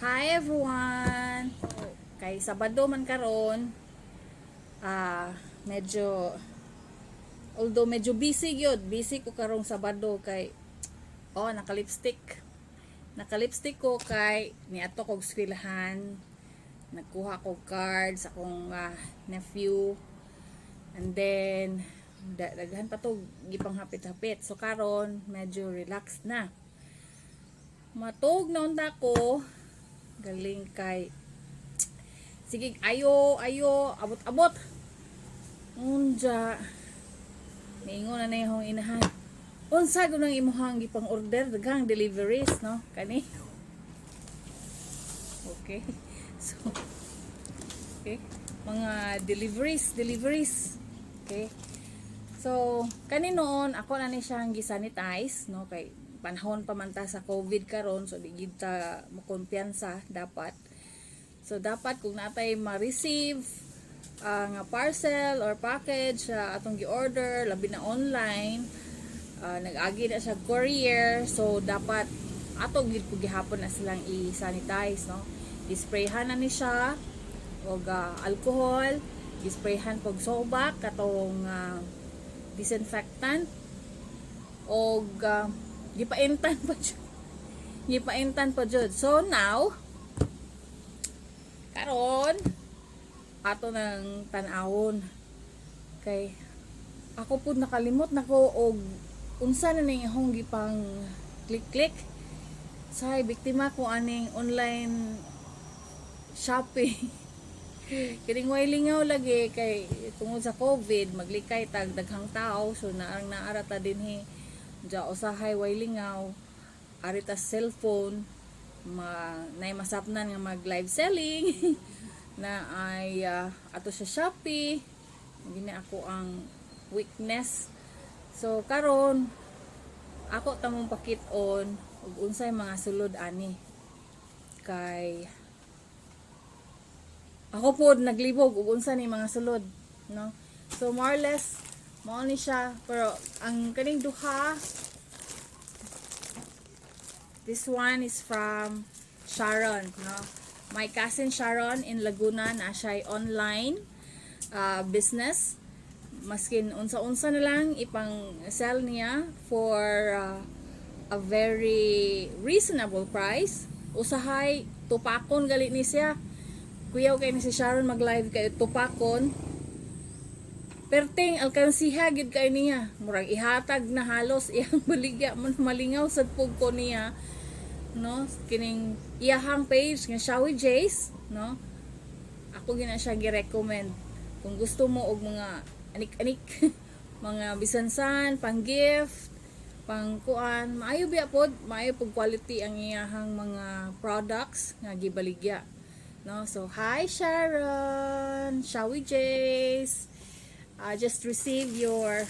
Hi everyone! Kay Sabado man karon, medyo, although medyo busy gyud, busy ko karong Sabado kay, oh, naka-lipstick. Naka-lipstick ko kay niadto kog eskwelahan. Nagkuha kog card sa akong nephew. And then daghan pa to gipanghapit-hapit. So karon medyo relaxed na. Matug na unta ko galing kay sige, ayo ayo, abot-abot. Unja niingon na na yung inahan, "Unsa gud ang imuhang gipang order, daghang deliveries," no? Kani, okay, so okay, mga deliveries, deliveries. Okay, so kani noon ako na ni siyang gisanitize, no, kay panahon pa man ta sa COVID karon, so di gid ta mokumpiyansa dapat. So dapat kung natay ma-receive nga parcel or package sa atong gi-order, labi na online, nag-agi na siya courier, so dapat ato gid po gihapon na silang i-sanitize, no? Gisprayhan na ni siya og alcohol, gisprayhan pog sobak katong disinfectant og gipaintan pa jud, gipaintan pa jud. So now karon ato nang tan-awon kay ako pud nakalimot nako og unsa na ning akong gipang click click. Say biktima ko aning online shopping. Kining way lingaw lagi kay tungod sa COVID, maglikay tag daghang tao, so naarang naara ta dinhi ja, usahay way lingaw, ari ta cellphone, ma nay masapnan nga mag live selling na ay ato sa Shopee. Gini ako ang weakness. So karon ako tamong pakit-on ug unsay mga sulod ani kay ako pod naglibog ug unsa ni mga sulod, no? So more or less mao ni siya, pero ang kaning duha, this one is from Sharon, no? My cousin Sharon in Laguna na siya online business. Maskin unsa-unsa na lang ipang sell niya for a very reasonable price. Usahay tupakon gali ni siya. Kuyaw kay ni si Sharon mag live kay tupakon. Perting alkansiha gid kay niya. Murag ihatag na halos iyang baligya man, malingaw sad pug ko niya, no? Kining iyahang page nga Shawi Jays, no? Ako gina siya gi-recommend kung gusto mo og mga anik-anik, mga bisansan, pang gift, pang kuan, maayo biya pod, maayo pug quality ang iyahang mga products nga gibaligya, no? So hi Sharon, Shawi Jays. I just received your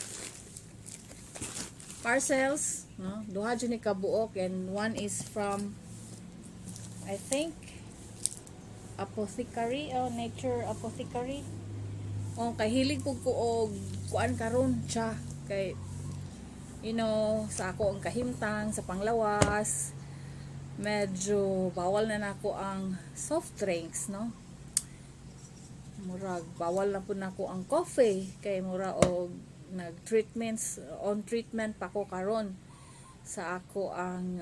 parcels, no? Duha jud ni kabuok and one is from, I think, Apothecary, oh, Nature Apothecary. Oh, kay hilig pud ko og kuan karon siya kay sa ako ang kahimtang sa panglawas, medyo bawal na nako ang soft drinks, no? Murag bawal na pud nako ang coffee kay mura og nag treatments, on treatment pa ko karon sa ako ang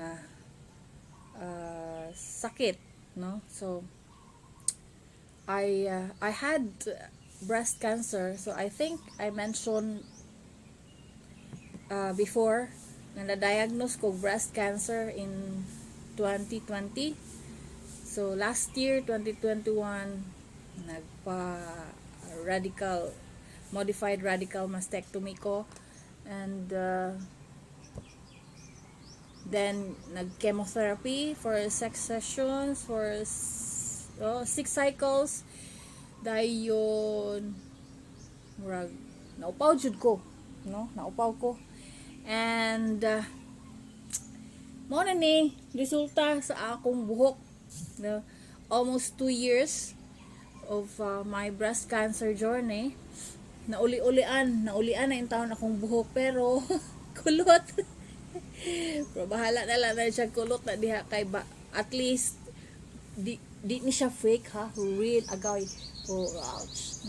sakit, no? So I had breast cancer, so I think I mentioned before na na-diagnose ko breast cancer in 2020. So last year, 2021, nagpa radical modified radical mastectomy ko and then nag chemotherapy for six sessions, for oh, six cycles. Dayon murag naupaw jud ko, no? Naupaw ko and mao na ni resulta sa akong buhok, no? Almost 2 years of my breast cancer journey, nauli-ulian, naulian na yung taon akong buhok, pero kulot. Pero bahala na lang na siya, kulot na diha kay ba. At least di ni siya fake ha, real agay. Oh, ouch.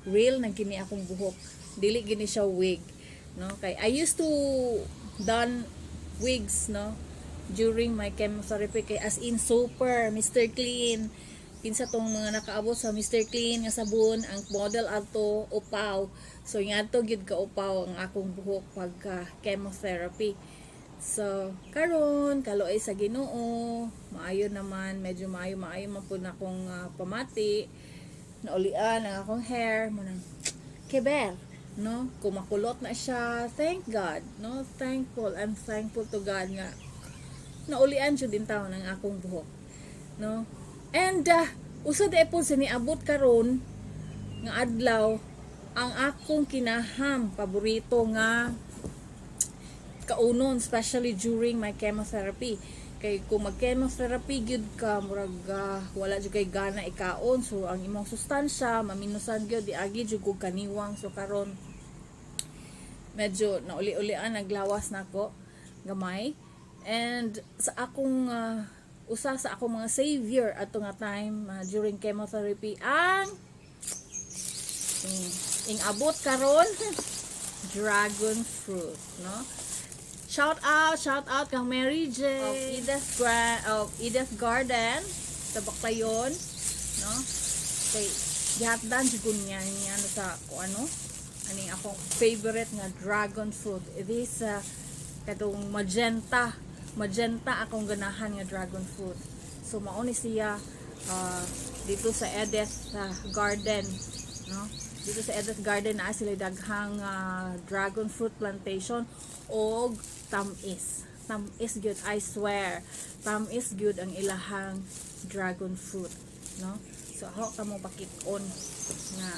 Real nang kini akong buhok, dili gini siya wig, no? Kay I used to done wigs, no, during my chemotherapy, kay as in super Mr. Clean. Kinsa tong mga nakaabot sa Mr. Clean nga sabon, ang model ato upaw. So ingadto gyud ka upaw ang akong buhok pagka chemotherapy. So karon, kaluoy sa Ginoo, maayo naman, medyo maayo maayo man pud na akong pamati. Naulian ang akong hair mo nang keber, no? Kumakulot na siya, thank God, no? Thankful, I'm thankful to God nga naulian jud din taon ang akong buhok, no? And usa di po sa niabot karon nga adlaw ang akong kinaham paborito nga kaunon, especially during my chemotherapy, kay kung mag chemotherapy gyud ka, murag wala jud kay gana ikaon. So ang imong sustansya maminusan gyud, diagi jud kog kaniwang. So karon medyo nauli-ulian, naglawas nako gamay. And sa akong usa sa akong mga savior ato nga time during chemotherapy, ang ing abot karon, dragon fruit, no? Shout out, shout out kang Mary J of Edith Garden sa Baclayon, no? Kay gihatdan jud ko niya niya ano sa kung ano aning akong favorite nga dragon fruit. This katong magenta, magenta akong ganahan nga dragon fruit. So mao ni siya dito sa Edith Garden, no? Dito sa Edith Garden naa sila daghang dragon fruit plantation og tamis. Tamis gyud, I swear. Tamis gyud ang ilahang dragon fruit, no? So ako kamo pakit-on nga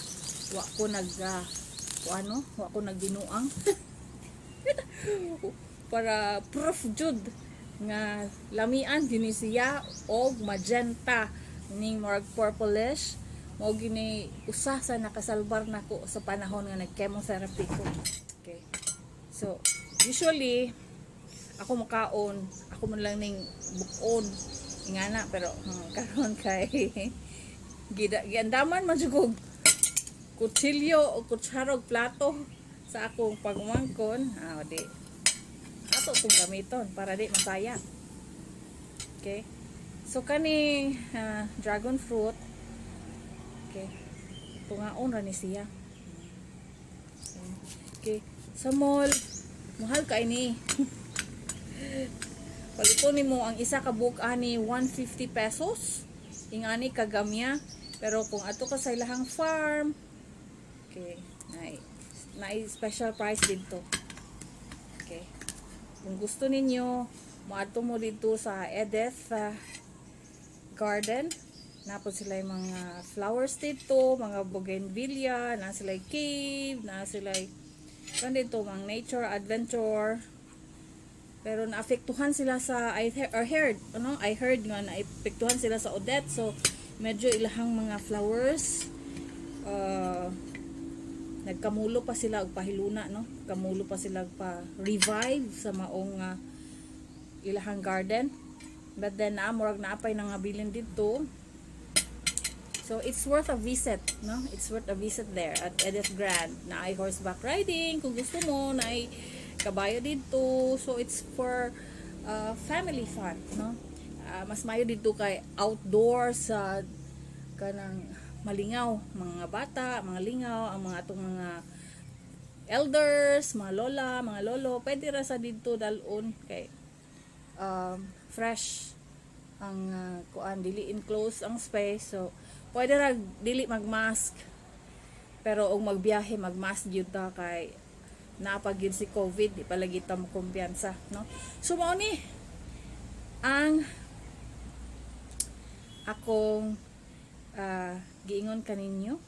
wa ko nag kung ano, wa ko nagbinuang para proof jud nga lamian gini siya og magenta ning murag purplish. Mao gini usa sa nakasalbar nako sa panahon nga nag chemotherapy ko. Okay, so usually ako makaon, ako man lang ning bukon ingana, pero karon kay gida giandaman man jud kog kutsilyo o kutsara og plato sa akong pagmangkon. Ah, di ato itong gamiton para di masaya. Okay, so kani dragon fruit, okay, tungaon ra ni siya. Okay, sa mall mahal kay ni. Paliton nimo ang isa ka book ani 150 pesos, ingani kagamya. Pero kung ato ka sa ilahang farm, okay, nay special price dito. Okay, kung gusto ninyo, moadto mo dito sa Edith Garden. Napod sila yung mga flowers dito, mga bougainvillea, na sila cave, na sila kan dito, mga nature adventure. Pero naapektuhan sila sa I heard, ano, I heard nga naapektuhan sila sa Odette. So medyo ilahang mga flowers nagkamulo pa sila og pahiluna, no? Kamulo pa sila og pa revive sa maong ilahang garden. But then naa murag naapay nang bilin dito. So it's worth a visit, no? It's worth a visit there at Edith Grand. Naay horseback riding kung gusto mo, naay kabayo dito. So it's for family fun, no? Mas mayo dito kay outdoors sa kanang malingaw mga bata, mga lingaw ang mga atong mga elders, mga lola, mga lolo, pwede ra sa dito dalon kay fresh ang kuan, dili enclosed ang space. So pwede ra dili magmask, pero og magbiyahe magmask gyud ta kay naa pa gyud si COVID, di palagi ta mo kumpiyansa, no? So mao ni ang akong giingon kaninyo,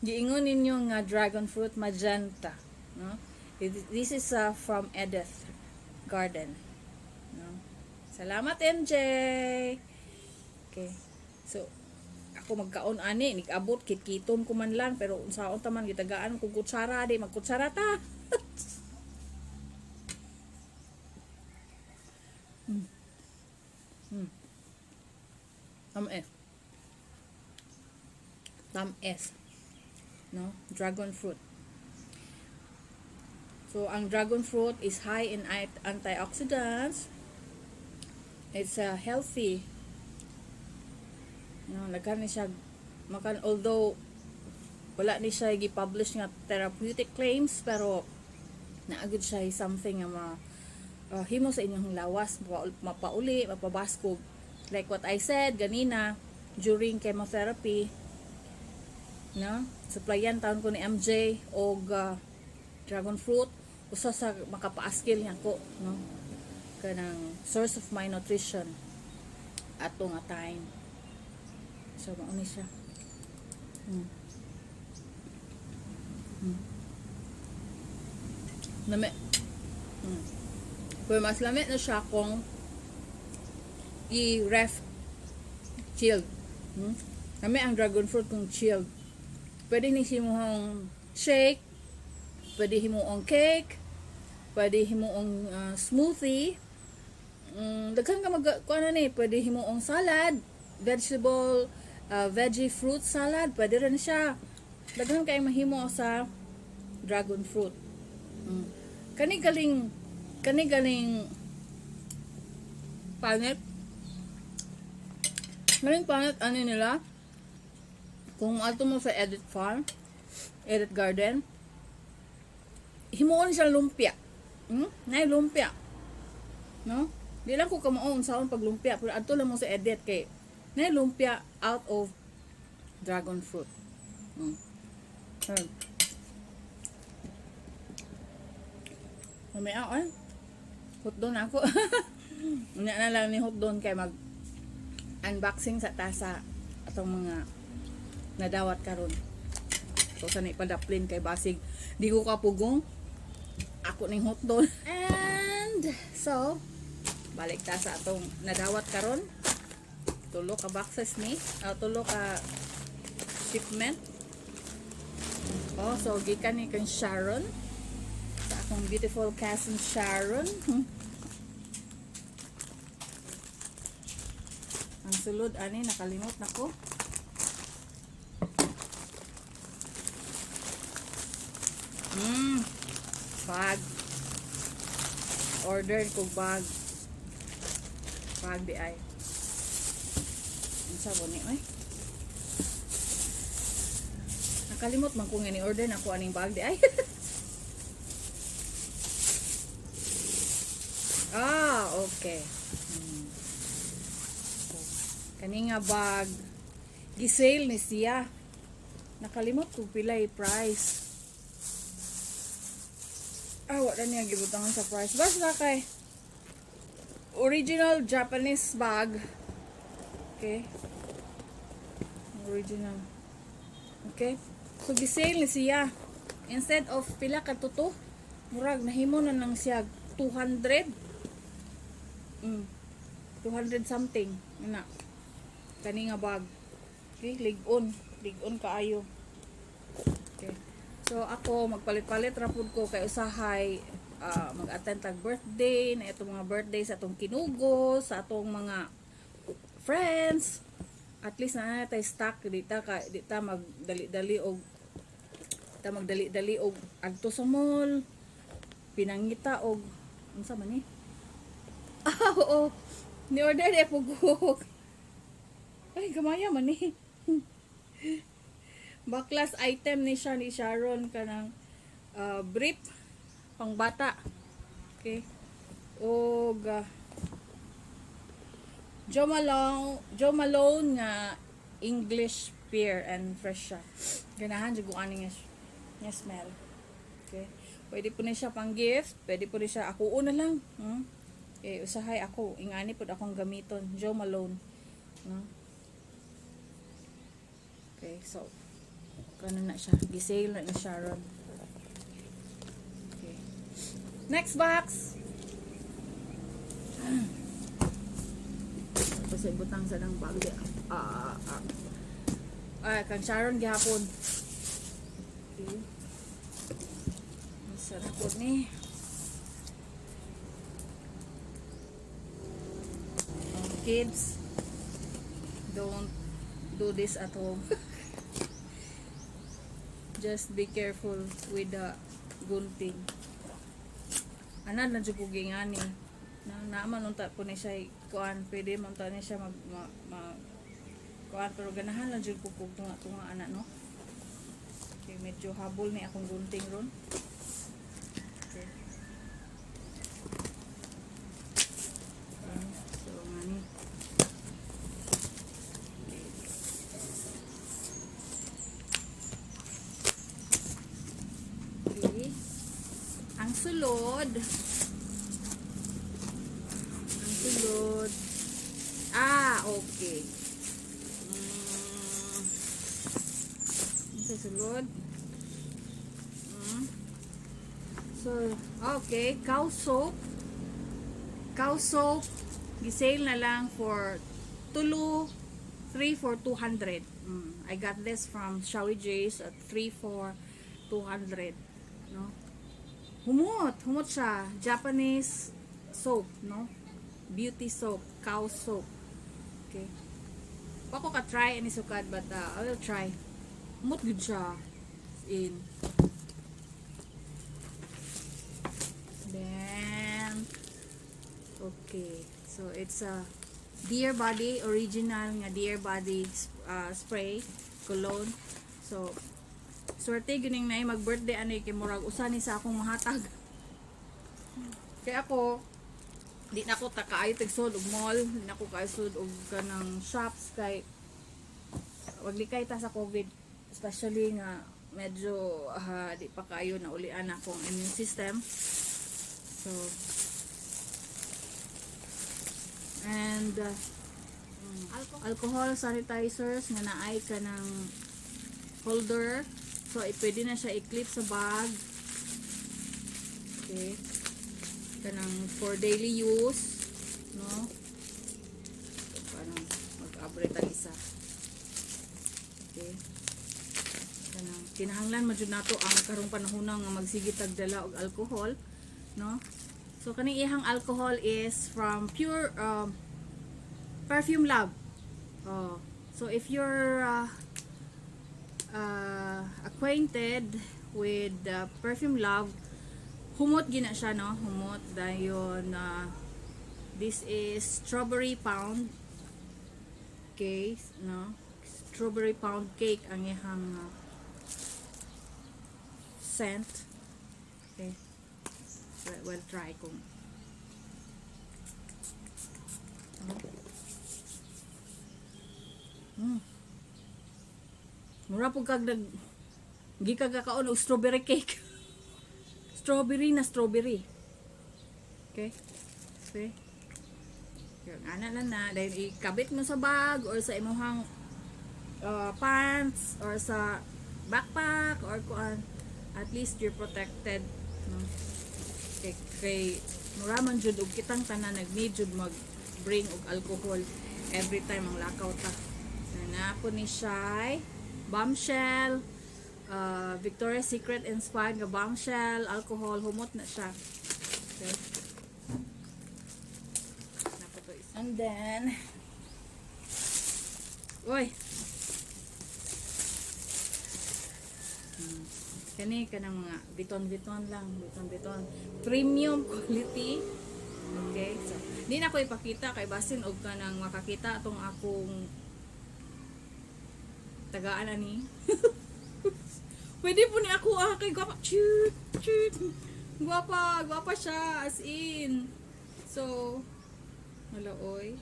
giingon ninyo nga dragon fruit magenta, no? This is from Edith Garden, no? Salamat, MJ. Okay, so ako magkaon ani, nigabot, kitkiton ko man lang, pero unsaon ta man, gitagaan kog kutsara, di magkutsara ta. Tamis. Tamis. No? Dragon fruit. So, ang dragon fruit is high in antioxidants. It's healthy. No, nagkan ni siya makan, although wala ni siya gi-publish nga therapeutic claims, pero naa gud siya something nga ma himo sa inyong lawas mapauli, mapabaskog. Like what I said ganina, during chemotherapy, no, supplyan taon ko ni MJ og dragon fruit, usa sa makapaaskil niya ko, no, kanang source of my nutrition ato nga time. So mao ni siya. Lami. Pero mas lami na siya kung i-ref chilled. Lami ang dragon fruit kung chilled. Pwede ni himuong shake, pwede himuong cake, pwede himuong smoothie. Daghan ka mag kuan na ni, pwede himuong salad, vegetable, veggie fruit salad, pwede rin siya. Daghan kay mahimo sa dragon fruit. Kani galing panit. Galing panit ani nila. Kung ato mo sa Edit Farm, Edit Garden, himuon siya lumpia. Nay lumpia. No? Di lang ko kamao unsaon pag lumpia, pero adto lang mo sa Edit kay nay lumpia out of dragon fruit. Mamaya ay. Hotdog na ako. Unya na lang ni hotdog kay mag unboxing sa tasa atong mga nadawat karon. So sa na ipadaplin kay basig di ko kapugong ako ning hotdog. And so balik ta sa atong nadawat karon. Tulo ka boxes ni, tulo ka shipment. Oh, so gikan ni kang Sharon, sa akong beautiful cousin Sharon. Ang sulod ani, nakalimot na ko. Bag. Order ko bag. Bag di ay. Unsa bo ni oy? Nakalimot man ko nga ni order na ako aning bag di ay. Ah, okay. So, kani nga bag gi-sale ni siya. Nakalimot ko pilay price. Ah, wala niya gibutangan sa price. Basta kay original Japanese bag. Okay. Original. Okay. So gi-sale ni siya. Instead of pila ka tuto, murag nahimo na lang siya 200. 200 something. Ana. Kani nga bag. Okay, lig-on. Lig-on kaayo. Okay. So ako magpalit-palit ra pud ko kay usahay mag-attend tag birthday na itong mga birthday sa atong kinugo, sa atong mga friends. At least na tay stock, di ta magdali-dali og adto sa mall pinangita og unsa man ni. Ah, oo. Ni order de pugok. Ay, gamaya man ni. Baklas item ni siya ni Sharon, kanang brief pang bata. Okay. Og Jo Malone, Jo Malone nga English pear and fresh siya. Ganahan jud ko ani nga smell. Okay. Pwede po ni siya pang gift, pwede po ni siya ako una lang. Eh usahay ako ingani pud akong gamiton, Jo Malone. No? Okay, so kano na siya, gi-sale na ni Sharon. Okay. Next box. Tapos ibutang sa nang bag. Ah, ah, ah. Ay, kang Sharon gihapon. Okay. Sarap po ni. Kids, don't do this at home. Just be careful with the gunting. Ana na jud ko gingani. Na naaman unta po ni siya kuan, pwede man ta ni siya mag ma, kuan, pero ganahan lang jud ko kog tunga-tunga ana, no. Okay, medyo habol ni akong gunting ron. Okay. Okay, so ngani. Okay. Okay. Ang sulod. Ang sulod. Ah, okay. Ang sa sulod. So, okay. Cow soap. Cow soap. Gisale na lang for tulo, 3 for 200. I got this from Shawi J's at 3 for 200. No? Humot. Humot siya. Japanese soap, no? Beauty soap. Cow soap. Okay. Wa ko ka-try ani sukad, but I will try. Humot gud siya. In. Then, okay. So, it's a Dear Body, original nga Dear Body spray, cologne. So, swerte gyud ning naay mag-birthday ani kay murag usa ni sa akong mahatag. Kaya ako, di na ko ta kaayo tigsod og mall, di na ko kaayo sud og kanang shops kay wag likay ta sa COVID, especially nga medyo di pa kayo na ulian akong immune system. So and alcohol sanitizers nga naay kanang holder, so pwede na siya i-clip sa bag. Okay, kanang for daily use, no? So, parang mag-abre tag isa. Okay, kanang kinahanglan man jud nato ang karong panahon nga magsige tag dala og alcohol, no? So kaning ihang alcohol is from Pure Perfume Lab. Oh, so if you're acquainted with Perfume Love, humot gina siya, no? Humot dayon. This is strawberry pound cake, no? Strawberry pound cake ang ihang scent. Okay, well, try kung Mura po kag nag gikag kakaon og strawberry cake. Strawberry na strawberry. Okay? Okay. Yung ana lang na dahil ikabit mo sa bag or sa imuhang pants or sa backpack or kuan, at least you're protected, no? Kay mura man jud og kitang tanan nag-need jud mag bring og alcohol every time ang lakaw ta na po ni siya bombshell, Victoria's Secret inspired nga bombshell alcohol. Humot na siya. Okay. Napo to isa. And then, uy. Kani kanang mga Vuitton-Vuitton lang, Vuitton-Vuitton. Premium quality. Okay, so di na ko ipakita kay basin og kanang makakita atong akong tagaan ani. Pwede po ni ako ah, kay gwapa. Chut, chut. Gwapa, gwapa siya as in. So, hala oy.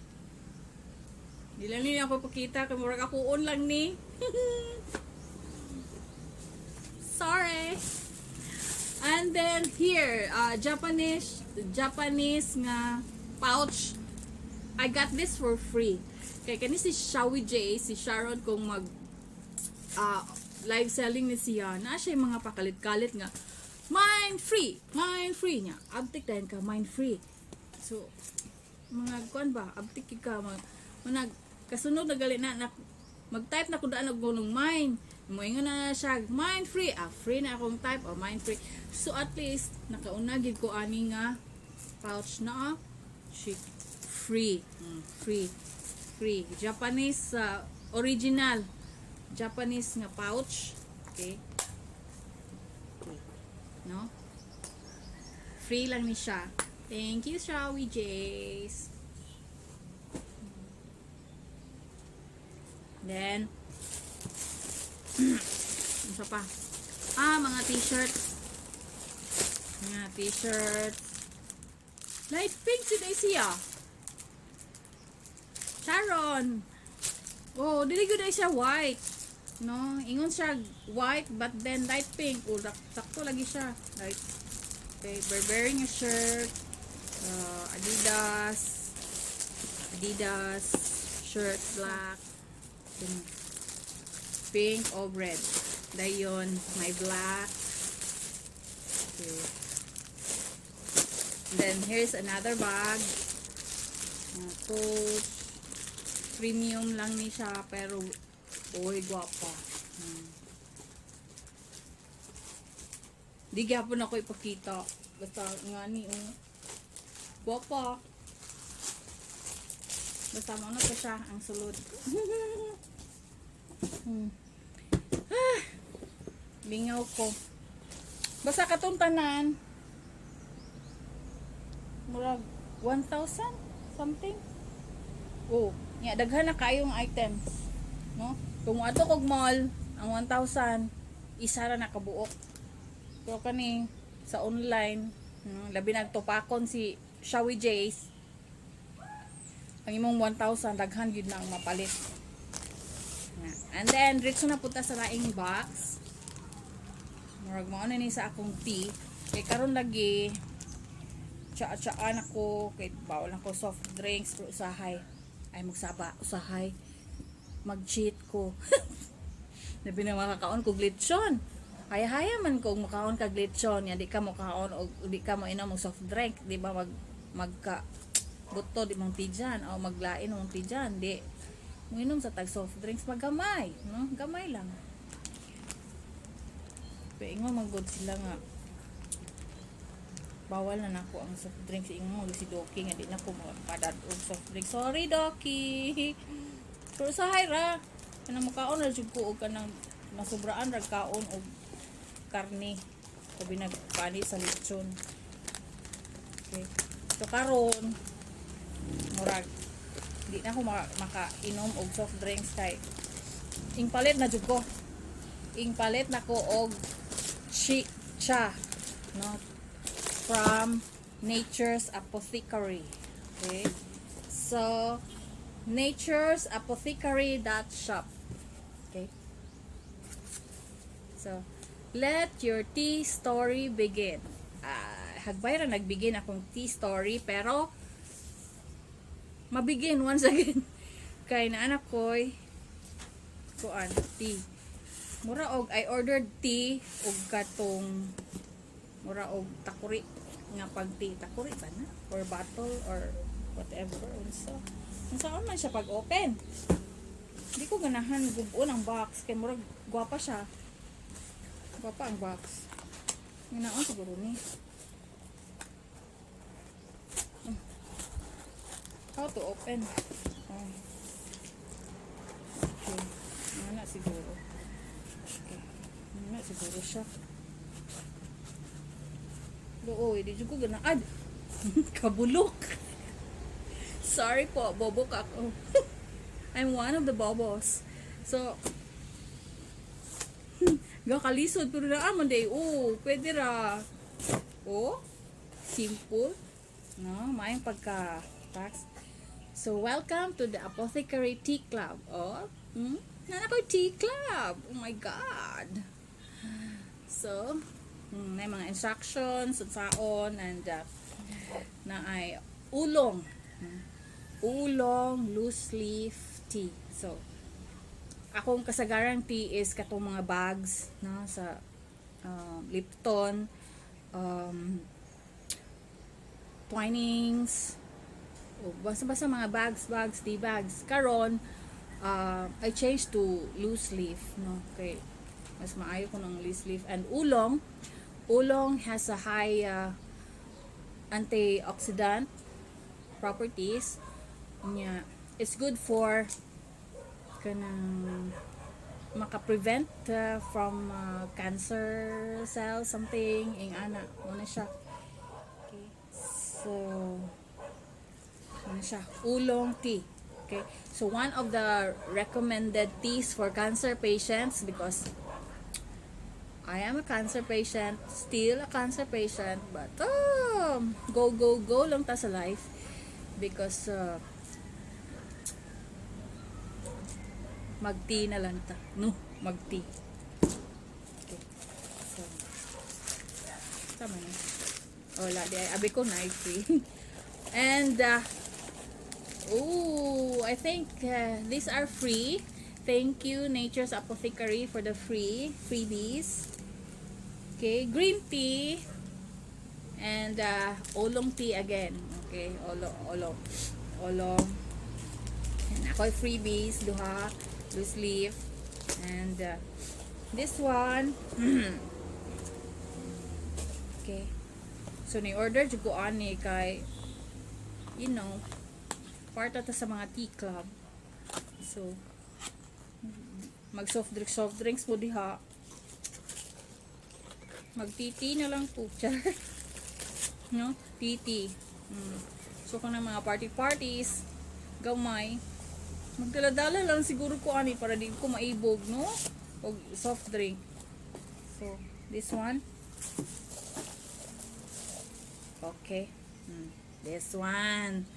Di lang niya ako pakita kay murag ako on lang ni. Sorry. And then here, Japanese nga pouch. I got this for free. Kay kani si Shawi J, si Sharon, kung mag live selling ni siya, na siya yung mga pakalit-kalit nga mine free, mine free niya. Abtik dayon ka mine free. So mga kuan ba, abtik ka mag manag kasunod na gali na mag-type na ko daan og gunong mine. Moingon na siya, mine free. Ah, free na akong type o mine free. So at least nakauna gid ko ani nga pouch na, ah. Chic. Free. Free. Free. Japanese, original. Japanese nga pouch. Okay. Okay. No? Free lang ni siya. Thank you, Shawi Jays. Then, isa pa. Ah, mga T-shirt. Mga T-shirts. Light pink si siya. Sharon. Oh, dili gud ay siya white. No, ingon siya white but then light pink. Oh, sakto lagi siya. Light. Okay, Burberry nga shirt. Adidas. Adidas shirt, black. Then, pink o red. Dayon, may black. Okay. Then here's another bag. Coach. Premium lang ni siya pero oy, gwapa. Di gyapon ako ipakita. Basta nga ni, oh. Gwapa. Basta mo na pa siya ang sulod. Ah, lingaw ko. Basta katong tanan murag 1,000 something. Oh, nya daghan na kayong items, no? Kung moadto kog mall, ang 1,000 isa ra na kabuok. Pero kani sa online, no, labi nagtupakon si Shawi Jays, ang imong 1,000 daghan gyud na ang mapalit. Na. And then diretso na punta sa laing box. Murag mao na ni sa akong tea. Kay karon lagi tsaa-tsaan ako kay bawal ako soft drinks, pero usahay ay magsaba, usahay mag-cheat ko. Labi na makakaon kog lechon. Haya-haya man kog makaon kag lechon, ya di ka mokaon og di ka mo inom og soft drink, di ba magka buto di mong tijan o maglain mong tijan, di moinom sa tag soft drinks, magamay, no? Gamay lang. Pero ingon man gud sila nga bawal na nako ang soft drinks. Ingon mo si Doki nga di na ko mapadad og soft drink. Sorry, Doki, pero usahay ra kanang mukaon ra jud ko og kanang nasubraan ra kaon og karne, labi nagpani sa lechon. Okay, so karon murag di na ako makainom og soft drinks kay ing palit na jud ko, ing palit na ko og chi cha, no, from Nature's Apothecary. Okay, so Nature's Apothecary.shop. Okay, so let your tea story begin. Ah, hagbay ra nagbegin akong tea story, pero mabigin once again kay naa na ko'y kuan, tea. Mura og I ordered tea og katong mura og takuri nga pag tea, takuri ba na or bottle or whatever, unsa unsa man siya pag open. Di ko ganahan gub-on ang box kay murag gwapa siya, gwapa ang box. Nginaon siguro ni. How to open? Oh. Okay. Ano siguro? Okay. Ano siguro siya? Oo, di jud ko ganaad. Kabulok. Sorry po, bobo ka ako. I'm one of the bobos. So, gakalisod pero naa man day. Oh, pwede ra. Oh, simple. No, maayong pagka tax. So, welcome to the Apothecary Tea Club. Oh, Naa na ko'y tea club. Oh my God. So, may mga instructions, saon, and na ay oolong. Oolong loose leaf tea. So, akong kasagarang tea is katong mga bags, no, sa Lipton, Twinings, o basta basta mga bags, bags, tea bags. Karon, I changed to loose leaf, no, kay mas maayo ko ng loose leaf and oolong. Oolong has a high antioxidant properties. Nya, it's good for kanang maka-prevent from cancer cells, something ing ana mao na siya. Okay, so ano siya, oolong tea. Okay, so one of the recommended teas for cancer patients, because I am a cancer patient, still a cancer patient, but go, go, go lang ta sa life because mag-tea na lang ta. No, mag-tea. Okay. So, tama na. Wala, di ay. Abi ko na free. And, oh, I think these are free. Thank you, Nature's Apothecary, for the freebies. Okay, green tea and oolong tea again. Okay, oolong, oolong, oolong. And ako'y freebies, duha, loose leaf. And this one, okay. So, ni-order jud ko ani kay, part ta sa mga tea club. So, mag soft drinks mo diha. Mag tea na lang po, char. No? Tea tea. So, kung ng mga party parties, gamay, magdala-dala lang siguro ko ani para di ko maibog, no? Og soft drink. So, this one. Okay. This one.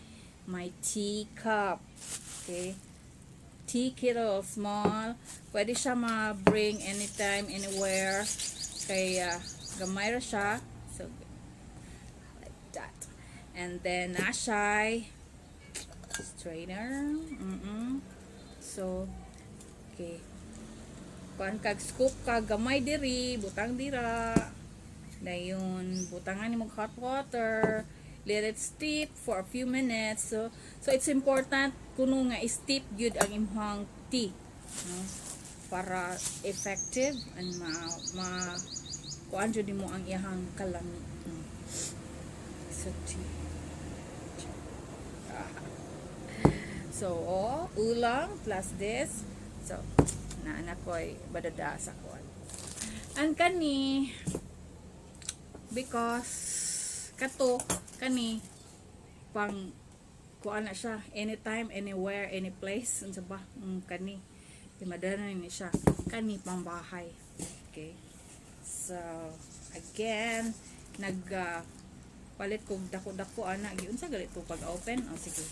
My tea cup. Okay. Tea kettle, small. Pwede siya ma-bring anytime, anywhere. Kay gamay ra siya. So, like that. And then, naa siya'y strainer. So, okay. Kuan kag scoop ka gamay diri, butang dira. Dayon butangan nimo hot water. Let it steep for a few minutes. So it's important kuno nga steep gyud ang imong tea, no? Para effective and ma kuan jud nimo ang iyahang kalami. So tea. Ah. So, oh, oolong plus this. So, naa na ko'y badada sa kuan. Ang kani, because kato, kani, pang kuan na siya, anytime, anywhere, any place, unsa ba, kani, di madala ni siya, kani pang bahay. Okay. So, again, nag palit kog dako-dako ana, giunsa gali to pag open? Oh, sige.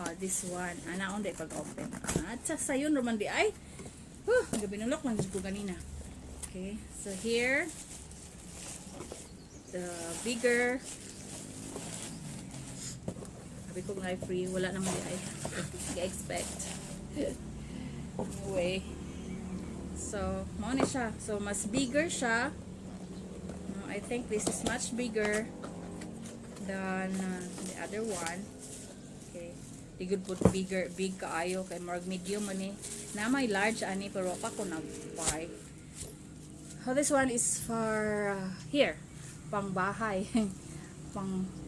Ah, this one, ana unday pag open. At sa sayon raman di ay. Huh, gabi nulok man jud ko ganina. Okay, so here the bigger. Sabi ko nga free, wala naman di ay expect. Anyway, so mao ni siya. So mas bigger siya. No, I think this is much bigger than the other one. Okay. Di good put bigger, big kaayo kay murag medium man ni. Na may large ani pero pa ko nag-buy. Oh, this one is for here, pang bahay.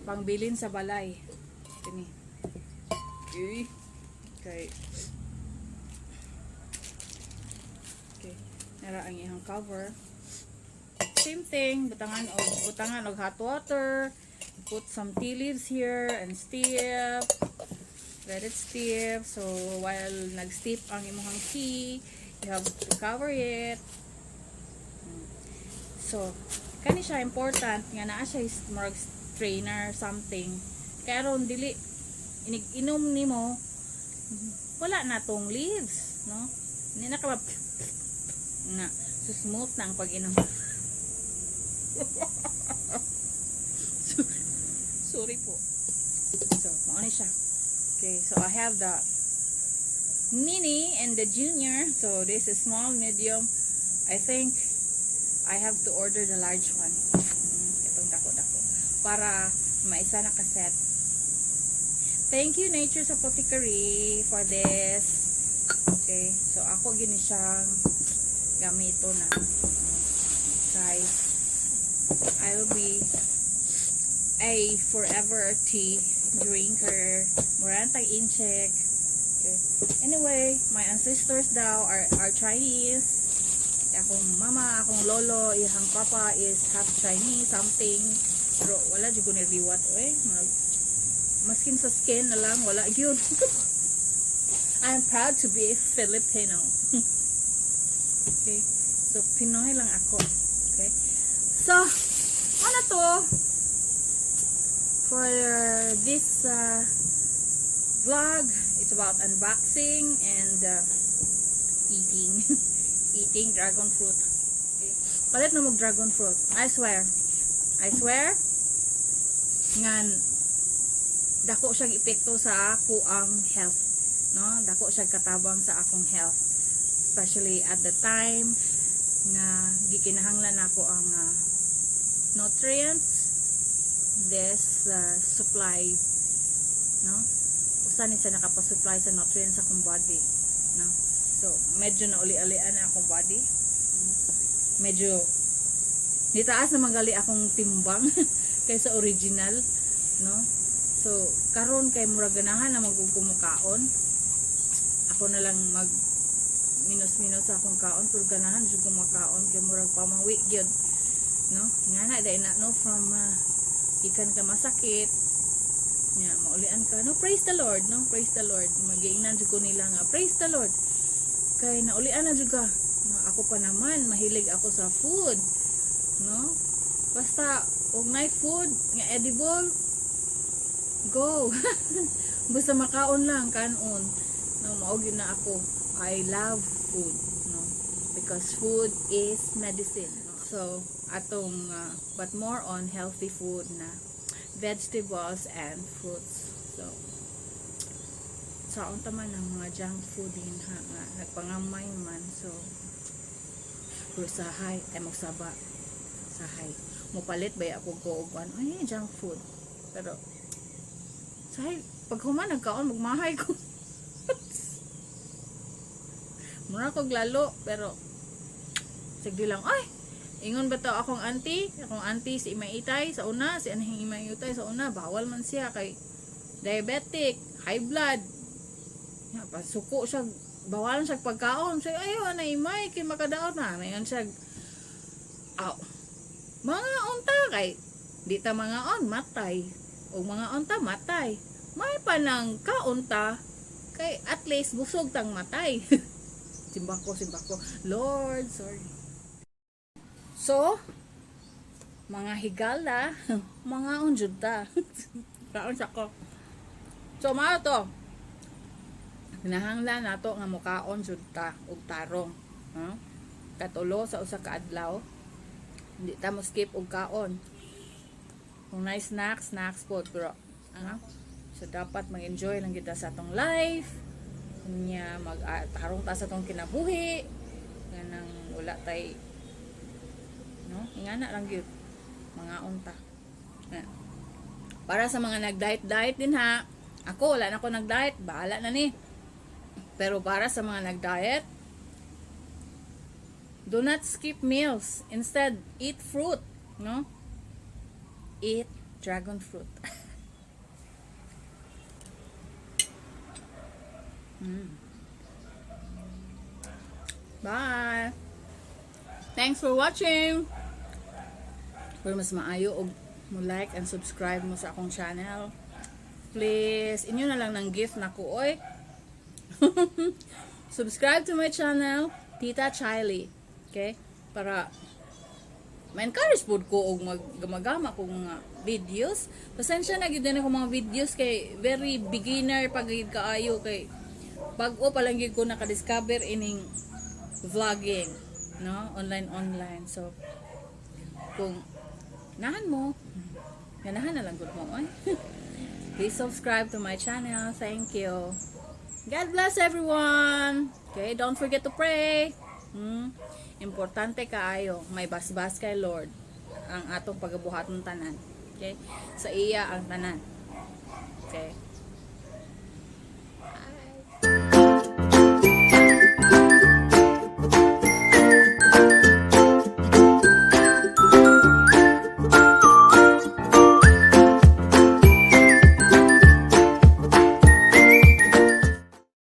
Pangbilin sa balay. Kini. Okay. Okay. Okay. Nara ang iyang cover. Same thing, butangan og hot water. Put some tea leaves here and steep. Let it steep. So while nag-steep ang imong tea, you have to cover it. So, kani siya important nga naa siya is murag strainer something. Kaya aron dili inig inom nimo wala na tong leaves, no? Hindi na ka na so smooth na ang pag-inom. Sorry po. So, mao ni siya. Okay, so I have the mini and the junior. So this is small, medium. I think I have to order the large one. Itong dako-dako. Para maisa na ka-set. Thank you, Nature's Apothecary, for this. Okay, so ako gini siyang gamito na. Guys, I will be a forever tea drinker. Mura tag Intsik. Okay. Anyway, my ancestors daw are Chinese. Akong mama, akong lolo, iyang papa is half Chinese, something. Pero wala jud ko niliwat oy. Maskin sa skin na lang, wala gyud. I'm proud to be a Filipino. Okay. So, Pinoy lang ako. Okay. So, ano to? For this vlog, it's about unboxing and eating. Eating dragon fruit. Okay. Palit na mag dragon fruit. I swear. I swear. Ngan dako siyang epekto sa akoang health. No? Dako siya katabang sa akong health. Especially at the time nga gikinahanglan nako ang nutrients, this supply, no, usa ni sa nakapasupply sa nutrients sa akong body, no? So medyo nauli-alian na akong body, medyo nitaas na magali akong timbang kaysa original, no? So karon kay murag ganahan na magkumukaon, ako na lang mag minus-minus sa akong kaon, pero ganahan jud ko makaon kay murag pamawi gyud, no? Nga na dai na, no, from ikan ka masakit nya maulian ka, no? Praise the Lord, no? Praise the Lord. Magiingnan jud ko nila nga praise the Lord kay naulian na jud ka, no? Ako pa naman, mahilig ako sa food, no? Basta og nay food nga edible, go, basta makaon lang, kanon, no? Mao gyud na ako. I love food, no? Because food is medicine, no? So atong but more on healthy food na vegetables and fruits. So sa unta man ang mga junk food din ha, nga nagpangamay man. So pero sahay ay magsaba, sahay mopalit ba ako ko og ano, ay, junk food, pero sahay pag human nagkaon, magmahay ko, mura kog lalo. Pero sige lang ay, ingon ba to akong auntie si Imaitay sa una, si anhing Imaitay sa una, bawal man siya kay diabetic, high blood. Ya, pasuko siya, bawalan siya pagkaon. Siya, ayaw na imay, kay makadaot na. Mayon siya, aw, mga unta kay, di ta mga on, matay. O mga unta, matay. May pa nang kaunta, kay at least busog tang matay. Simbako, simbako. Lord, sorry. So, mga higala, mga unjud ta. Kaon sa ko. So, mao to. Kinahanglan nato nga mukaon jud ta og tarong. Ha? Katulo sa usa ka adlaw. Hindi ta mo skip og kaon. Kung nice snacks, snacks po, pero ano? So dapat mag-enjoy lang kita sa atong life. Nya mag tarong ta sa atong kinabuhi. Ganang wala tay, no? Ingana lang gyud. Mga unta. Na. Para sa mga nag-diet diet din ha. Ako, wala na ako nag-diet, bahala na ni. Pero para sa mga nag-diet, do not skip meals. Instead, eat fruit, no? Eat dragon fruit. Bye. Thanks for watching. Pero mas maayo og mo like and subscribe mo sa akong channel. Please, inyo na lang ng gift na ko, oy. Subscribe to my channel, Tita Chiley. Okay? Para ma-encourage pod ko og maggamagama kong mga videos. Pasensya na gyud na ako mga videos kay very beginner pag gyud kaayo, kay bag-o pa lang gyud ko naka-discover ining vlogging, no? Online online. So kung nahan mo, ganahan na lang gud mo oy. Please subscribe to my channel. Thank you. God bless everyone. Okay, don't forget to pray. Importante kaayo, may basbas kay Lord ang atong pagabuhaton tanan. Okay? Sa iya ang tanan. Okay.